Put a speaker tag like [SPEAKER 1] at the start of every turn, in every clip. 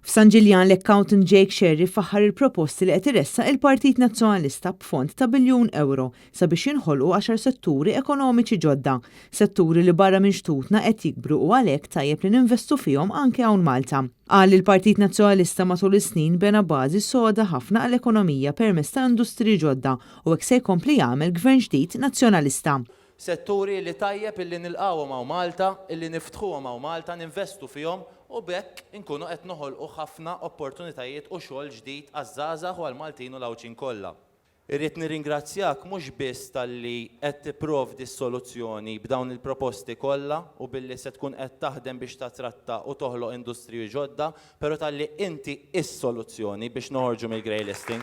[SPEAKER 1] F'San Ġiljan l-accountant Jake Scerri faħħar il-proposti li qed iressaq il-Partit Nazzjonalista b'fond ta' biljun ewro sabiex jinħolqu għaxar setturi ekonomiċi ġodda, setturi li barra minn xtutna qed jikbru u għalhekk tajjeb li ninvestu fihom anke hawn Malta. Qal li l-Partit Nazzjonalista matul is-snin bena bażi soda ħafna għall-ekonomija permezz ta' industriji ġodda u hekk se jkompli jagħmel Gvern ġdid Nazzjonalista.
[SPEAKER 2] Setturi li tajjeb illi nilqgħuhom hawn Malta, illi niftħuhom hawn Malta, ninvestu fihom u b'hekk inkunu qed noħolqu ħafna opportunitajiet u xogħol ġdid għaż-żgħażagħ u għall-Maltin u l-Għawdxin kollha. Irrid nirringrazzjak mhux biss talli qed tipprovdi s-soluzzjoni b'dawn il-proposti kollha u billi se tkun qed taħdem biex tattratta u toħloq industriji ġodda, però talli inti s-soluzzjoni biex noħorġu mill-grey listing.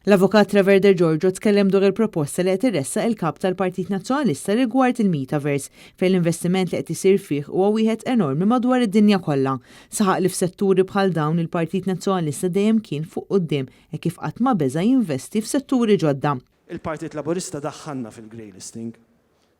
[SPEAKER 1] L-Avukat Trevor De Giorgio tkellem dwar il-proposta li qed iressaq il-Kap tal-Partit Nazzjonalista rigward il-Metaverse, fejn l-investiment li qed isir fih huwa wieħed enormi madwar id-dinja kollha. Saħaq li f'setturi bħal dawn il-Partit Nazzjonalista dejjem kien fuq quddiem hekk kif qatt ma beża' jinvesti f'setturi ġodda.
[SPEAKER 3] Il-Partit Laburista daħħalna fil-grey listing.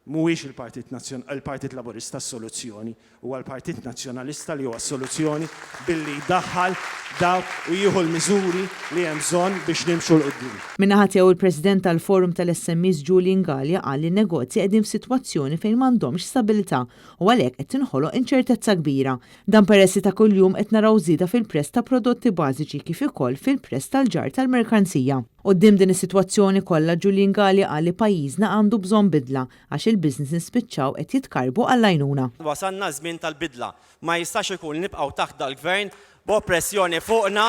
[SPEAKER 3] Mhuwiex il-Partit Nazzjon il-Partit Laburista s-soluzzjoni, huwa l-Partit Nazzjonalista li huwa s-soluzzjoni billi jdaħħal dawk u jieħu l-miżuri li hemm bżonn biex nimxu 'l quddiem.
[SPEAKER 1] Min-naħa tiegħu il-President tal-Forum tal-SMEs Julian Galea qal li n-negozji qegħdin f'sitwazzjoni fejn m'għandhomx stabilità u għalhekk qed tinħoloq inċertezza kbira. Dan peress li ta' kuljum qed naraw żieda fil-prezz ta' prodotti bażiċi kif ukoll fil-prezz tal-ġarr tal-merkanzija. Quddiem din is-sitwazzjoni kollha, Julian Galea qal li pajjiżna għandu bżonn bidla għax il-businesses spiċċaw qed jitkarrbu għall-għajnuna.
[SPEAKER 4] Wasalna ż-żmien tal-bidla. Ma jistax ikun li nibqgħu taħt dal-Gvern b'oppressjoni fuqna,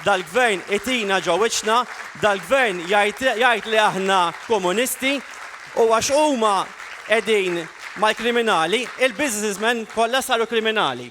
[SPEAKER 4] dal-Gvern itina ġo wiċċna, dal-Gvern jgħid jgħid li aħna komunisti u għax huma qegħdin mal-kriminali, il-businessmen kollha saru kriminali.